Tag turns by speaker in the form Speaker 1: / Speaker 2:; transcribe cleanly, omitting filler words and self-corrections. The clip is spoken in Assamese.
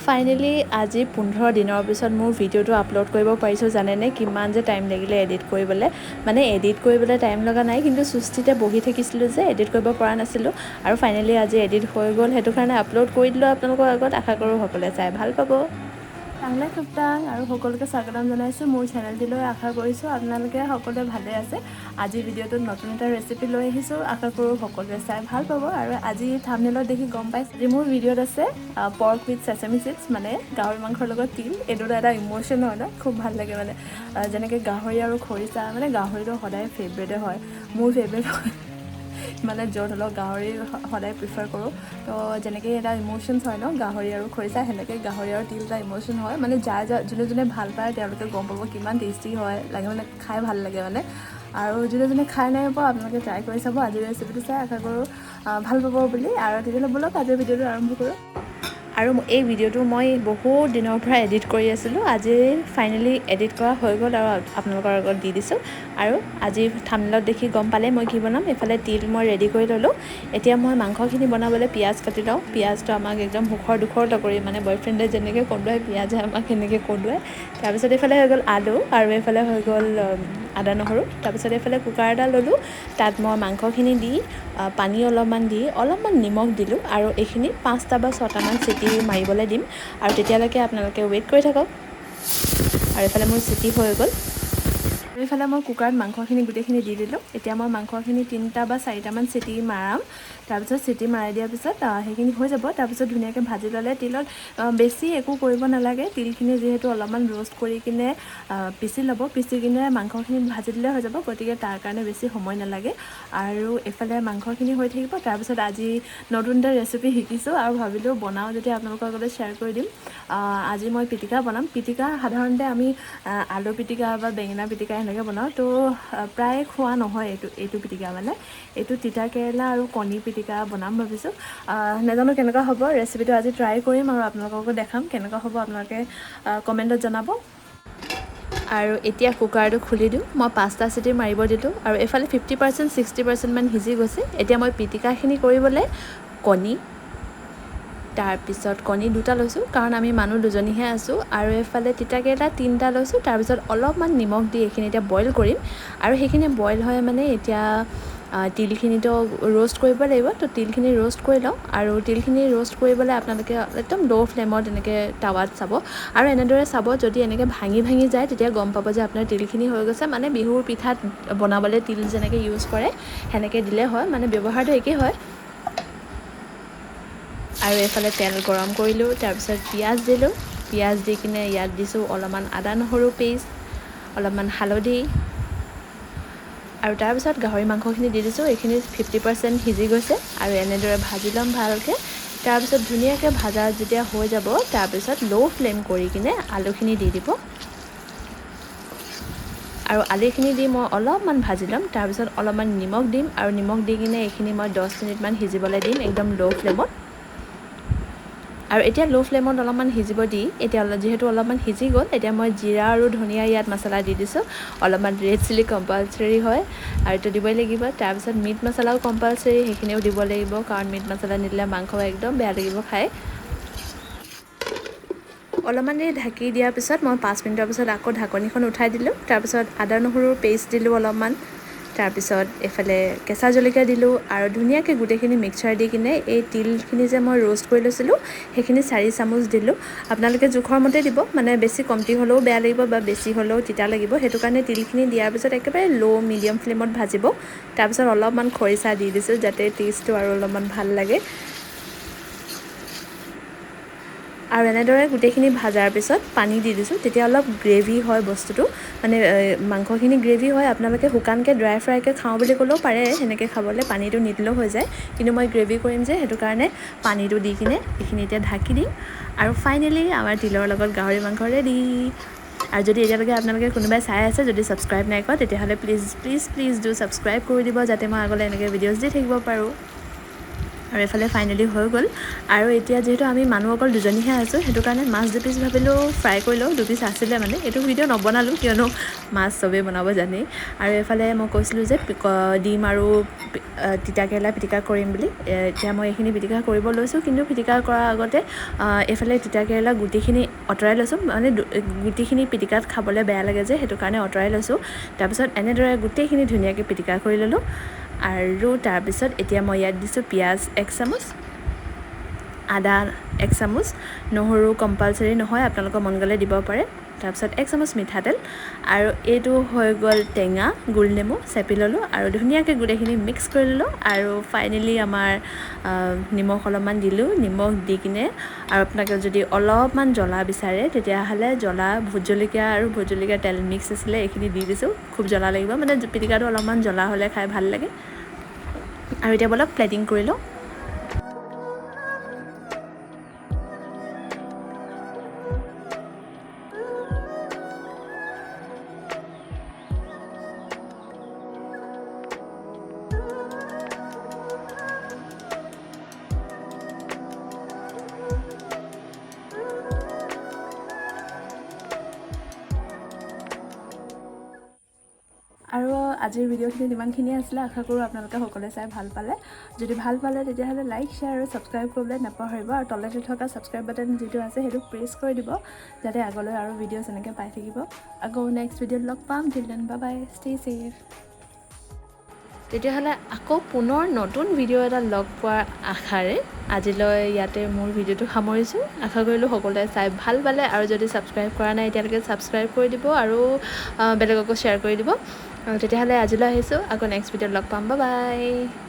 Speaker 1: ফাইনেলি আজি 15 দিনৰ পিছত মোৰ ভিডিঅ'টো আপলোড কৰিব পাৰিছোঁ। জানেনে কিমান যে টাইম লাগিলে এডিট কৰিবলৈ? মানে এডিট কৰিবলৈ টাইম লগা নাই, কিন্তু সুস্থিতে বহি থাকিছিলোঁ যে এডিট কৰিব পৰা নাছিলোঁ। আৰু ফাইনেলি আজি এডিট হৈ গ'ল, সেইটো কাৰণে আপলোড কৰি দিলোঁ আপোনালোকৰ আগত। আশা কৰোঁ সকলোৱে চাই ভাল পাব। টাংলা খুপটাং আৰু সকলোকে স্বাগতম জনাইছোঁ মোৰ চেনেলটিলৈ। আশা কৰিছোঁ আপোনালোকে সকলোৱে ভালে আছে। আজি ভিডিঅ'টোত নতুন এটা ৰেচিপি লৈ আহিছোঁ, আশা কৰোঁ সকলোৱে চাই ভাল পাব। আৰু আজি থামনেলত দেখি গম পাইছে যে মোৰ ভিডিঅ'ত আছে পৰ্ক উইথ চেচামি চিডছ, মানে গাহৰি মাংসৰ লগত তিল। এইটো এটা ইম'শ্যন হয় ন, খুব ভাল লাগে। মানে যেনেকৈ গাহৰি আৰু খৰিচা, মানে গাহৰিটো সদায় ফেভৰেটে হয়, মোৰ ফেভৰেট হয়। মানে য'ত হ'লেও গাহৰি সদায় প্ৰিফাৰ কৰোঁ। তো যেনেকৈ এটা ইম'শ্যনছ হয় ন গাহৰি আৰু খৰিচা, সেনেকৈ গাহৰি আৰু তিল এটা ইম'শ্যন হয়। মানে যাৰ যাৰ যোনে যোনে ভাল পায় তেওঁলোকে গম পাব কিমান টেষ্টি হয় লাগে, মানে খাই ভাল লাগে মানে। আৰু যোনে যোনে খাই নাই পোৱা আপোনালোকে ট্ৰাই কৰি চাব আজিৰ ৰেচিপিটো চাই, আশা কৰোঁ ভাল পাব বুলি। আৰু তেতিয়াহ'লে ব'লক আজিৰ ভিডিঅ'টো আৰম্ভ কৰোঁ। আৰু এই ভিডিঅ'টো মই বহুত দিনৰ পৰা এডিট কৰি আছিলোঁ, আজি ফাইনেলি এডিট কৰা হৈ গ'ল আৰু আপোনালোকৰ আগত দি দিছোঁ। আৰু আজি থামনেলত দেখি গম পালে মই কি বনাম। এইফালে তিল মই ৰেডি কৰি ল'লোঁ। এতিয়া মই মাংসখিনি বনাবলৈ পিঁয়াজ কাটি লওঁ। পিঁয়াজটো আমাক একদম সুখৰ দুখৰ লগৰী, মানে বয়ফ্ৰেণ্ডে যেনেকৈ কন্দুৱাই পিঁয়াজে আমাক সেনেকৈ কন্দুৱাই। তাৰপিছত এইফালে হৈ গ'ল আলু আৰু এইফালে হৈ গ'ল আদা নহৰু। তাৰপিছত এইফালে কুকাৰ এটা ল'লোঁ, তাত মই মাংসখিনি দি পানী অলপমান দি অলপমান নিমখ দিলোঁ আৰু এইখিনি 5টা বা 6টামান চিটি মাৰিবলৈ দিম। আৰু তেতিয়ালৈকে আপোনালোকে ৱেইট কৰি থাকক। আৰু এইফালে মোৰ চিটি হৈ গ'ল। এইফালে মই কুকাৰত মাংসখিনি গোটেইখিনি দি দিলোঁ। এতিয়া মই মাংসখিনি 3টা বা 4টামান চিটি মাৰাম। তাৰপিছত চিটি মাৰাই দিয়াৰ পিছত সেইখিনি হৈ যাব। তাৰপিছত ধুনীয়াকৈ ভাজি ল'লে তিলত বেছি একো কৰিব নালাগে। তিলখিনি যিহেতু অলপমান ৰ'ষ্ট কৰি কিনে পিচি ল'ব, পিচি কিনে মাংসখিনি ভাজি দিলে হৈ যাব। গতিকে তাৰ কাৰণে বেছি সময় নালাগে। আৰু এইফালে মাংসখিনি হৈ থাকিব। তাৰপিছত আজি নতুন এটা ৰেচিপি শিকিছোঁ আৰু ভাবিলোঁ বনাওঁ যেতিয়া আপোনালোকৰ আগতে শ্বেয়াৰ কৰি দিম। আজি মই পিটিকা বনাম। পিটিকা সাধাৰণতে আমি আলু পিটিকা বা বেঙেনা পিটিকা এনেকৈ বনাওঁ, তো প্ৰায় খোৱা নহয় এইটো পিটিকা। মানে এইটো তিতা কেৰেলা আৰু কণী পিটিকা বনাম ভাবিছোঁ। নাজানো কেনেকুৱা হ'ব ৰেচিপিটো, আজি ট্ৰাই কৰিম আৰু আপোনালোককো দেখাম কেনেকুৱা হ'ব, আপোনালোকে কমেণ্টত জনাব। আৰু এতিয়া কুকাৰটো খুলি দিওঁ। মই 5টা চিটি মাৰিব দিলোঁ আৰু এইফালে 50% 60%মান সিজি গৈছে। এতিয়া মই পিটিকাখিনি কৰিবলৈ কণী, তাৰপিছত কণী 2টা লৈছোঁ কাৰণ আমি মানুহ দুজনীহে আছোঁ। আৰু এইফালে তিতাকেৰেলা 3টা লৈছোঁ। তাৰপিছত অলপমান নিমখ দি এইখিনি এতিয়া বইল কৰিম। আৰু সেইখিনি বইল হয় মানে এতিয়া তিলখিনিতো ৰ'ষ্ট কৰিব লাগিব, তো তিলখিনি ৰ'ষ্ট কৰি লওঁ। আৰু তিলখিনি ৰ'ষ্ট কৰিবলৈ আপোনালোকে একদম ল' ফ্লেমত এনেকৈ টাৱাত চাব আৰু এনেদৰে চাব, যদি এনেকৈ ভাঙি ভাঙি যায় তেতিয়া গম পাব যে আপোনাৰ তিলখিনি হৈ গৈছে। মানে বিহুৰ পিঠাত বনাবলৈ তিল যেনেকৈ ইউজ কৰে সেনেকৈ দিলে হয়, মানে ব্যৱহাৰটো একেই হয়। আৰু এইফালে তেল গৰম কৰিলোঁ, তাৰপিছত পিঁয়াজ দিলোঁ। পিঁয়াজ দি কিনে ইয়াত দিছোঁ অলপমান আদা নহৰু পেষ্ট, অলপমান হালধি আৰু তাৰপিছত গাহৰি মাংসখিনি দি দিছোঁ। এইখিনি 50% সিজি গৈছে আৰু এনেদৰে ভাজি ল'ম ভালকৈ। তাৰপিছত ধুনীয়াকৈ ভাজা যেতিয়া হৈ যাব তাৰপিছত ল' ফ্লেম কৰি কিনে আলুখিনি দি দিব। আৰু আলুখিনি দি মই অলপমান ভাজি ল'ম। তাৰপিছত অলপমান নিমখ দিম আৰু নিমখ দি কিনে এইখিনি মই 10 মিনিটমান সিজিবলৈ দিম একদম ল' ফ্লেমত। আৰু এতিয়া ল' ফ্লেমত অলপমান সিজিব দি এতিয়া যিহেতু অলপমান সিজি গ'ল, এতিয়া মই জিৰা আৰু ধনিয়া ইয়াত মছলা দি দিছোঁ। অলপমান ৰেড চিলি কম্পালচৰি হয় আৰু এইটো দিবই লাগিব। তাৰপিছত মিট মছলাও কম্পালচৰি, সেইখিনিও দিব লাগিব কাৰণ মিট মছলা নিদিলে মাংস একদম বেয়া লাগিব খাই। অলপমান দেৰি ঢাকি দিয়াৰ পিছত মই 5 মিনিটৰ পিছত আকৌ ঢাকনিখন উঠাই দিলোঁ। তাৰপিছত আদা নহৰুৰ পেষ্ট দিলোঁ অলপমান, তাৰপিছত এইফালে কেঁচা জলকীয়া দিলোঁ আৰু ধুনীয়াকৈ গোটেইখিনি মিক্সাৰ দি কিনে এই তিলখিনি যে মই ৰ'ষ্ট কৰি লৈছিলোঁ সেইখিনি 4 চামুচ দিলোঁ। আপোনালোকে জোখৰ মতে দিব, মানে বেছি কমটি হ'লেও বেয়া লাগিব বা বেছি হ'লেও তিতা লাগিব, সেইটো কাৰণে তিলখিনি দিয়াৰ পিছত একেবাৰে ল' মিডিয়াম ফ্লেমত ভাজিব। তাৰপিছত অলপমান খৰিচা দি দিছোঁ যাতে টেষ্টটো আৰু অলপমান ভাল লাগে। আৰু এনেদৰে গোটেইখিনি ভাজাৰ পিছত পানী দি দিছোঁ, তেতিয়া অলপ গ্ৰেভি হয় বস্তুটো, মানে মাংসখিনি গ্ৰেভি হয়। আপোনালোকে শুকানকৈ ড্ৰাই ফ্ৰাইকৈ খাওঁ বুলি ক'লেও পাৰে, সেনেকৈ খাবলৈ পানীটো নিদিলেও হৈ যায়, কিন্তু মই গ্ৰেভি কৰিম যে সেইটো কাৰণে পানীটো দি কিনে এইখিনি এতিয়া ঢাকি দিম। আৰু ফাইনেলি আমাৰ তিলৰ লগত গাহৰি মাংস ৰেডি। আৰু যদি এতিয়ালৈকে আপোনালোকে কোনোবাই চাই আছে, যদি ছাবস্ক্ৰাইব নাই কৰা তেতিয়াহ'লে please please please do subscribe কৰি দিব, যাতে মই আগলৈ এনেকৈ ভিডিঅ'জ দি থাকিব পাৰোঁ। আৰু এইফালে ফাইনেলি হৈ গ'ল। আৰু এতিয়া যিহেতু আমি মানুহ অকল দুজনীহে আছোঁ, সেইটো কাৰণে মাছ দুপিচ ভাবিলোঁ ফ্ৰাই কৰি লওঁ। দুপিচ আছিলে মানে, এইটো ভিডিঅ' নবনালোঁ কিয়নো মাছ চবেই বনাব জানেই। আৰু এইফালে মই কৈছিলোঁ যে ডিম আৰু তিতাকেৰেলা পিটিকা কৰিম বুলি। এতিয়া মই এইখিনি পিটিকা কৰিব লৈছোঁ, কিন্তু পিটিকা কৰাৰ আগতে এইফালে তিতাকেৰেলা গুটিখিনি আঁতৰাই লৈছোঁ। মানে গুটিখিনি পিটিকাত খাবলৈ বেয়া লাগে যে, সেইটো কাৰণে আঁতৰাই লৈছোঁ। তাৰপিছত এনেদৰে গোটেইখিনি ধুনীয়াকৈ পিটিকা কৰি ল'লোঁ। আৰু তাৰপিছত এতিয়া মই ইয়াত দিছোঁ পিঁয়াজ 1 চামুচ, আদা 1 চামুচ, নহৰু কম্পালচৰি নহয়, আপোনালোকৰ মন গ'লে দিব পাৰে। তাৰপিছত 1 চামুচ মিঠাতেল, আৰু এইটো হৈ গ'ল টেঙা গোল নেমু চেপি ল'লোঁ আৰু ধুনীয়াকৈ গোটেইখিনি মিক্স কৰি ল'লোঁ। আৰু ফাইনেলি আমাৰ নিমখ অলপমান দিলোঁ। নিমখ দি কিনে আৰু আপোনালোকে যদি অলপমান জ্বলা বিচাৰে তেতিয়াহ'লে জ্বলা ভোট জলকীয়া আৰু ভোট জলকীয়া তেল মিক্স আছিলে এইখিনি দি দিছোঁ। খুব জ্বলা লাগিব, মানে পিটিকাটো অলপমান জ্বলা হ'লে খাই ভাল লাগে। আৰু এতিয়া ব'লক প্লেটিং কৰি লওঁ। আৰু আজিৰ ভিডিঅ'খিনিত ইমানখিনিয়ে আছিলে। আশা কৰোঁ আপোনালোকে সকলোৱে চাই ভাল পালে। যদি ভাল পালে তেতিয়াহ'লে লাইক, শ্বেয়াৰ আৰু ছাবস্ক্ৰাইব কৰিবলৈ নাপাহৰিব। আৰু তলতে থকা ছাবস্ক্ৰাইব বাটন যিটো আছে সেইটো প্ৰেছ কৰি দিব, যাতে আগলৈ আৰু ভিডিঅ'ছ এনেকৈ পাই থাকিব। আকৌ নেক্সট ভিডিঅ'ত লগ পাম। Till then bye bye, stay safe. তেতিয়াহ'লে আকৌ পুনৰ নতুন ভিডিঅ' এটা লগ পোৱাৰ আশাৰে আজিলৈ ইয়াতে মোৰ ভিডিঅ'টো সামৰিছোঁ। আশা কৰিলোঁ সকলোৱে চাই ভাল পালে। আৰু যদি ছাবস্ক্ৰাইব কৰা নাই এতিয়ালৈকে ছাবস্ক্ৰাইব কৰি দিব আৰু বেলেগকো শ্বেয়াৰ কৰি দিব। তেতিয়াহ'লে আজিলৈ আহিছোঁ, আকৌ নেক্সট ভিডিঅ'ত লগ পাম। Bye bye.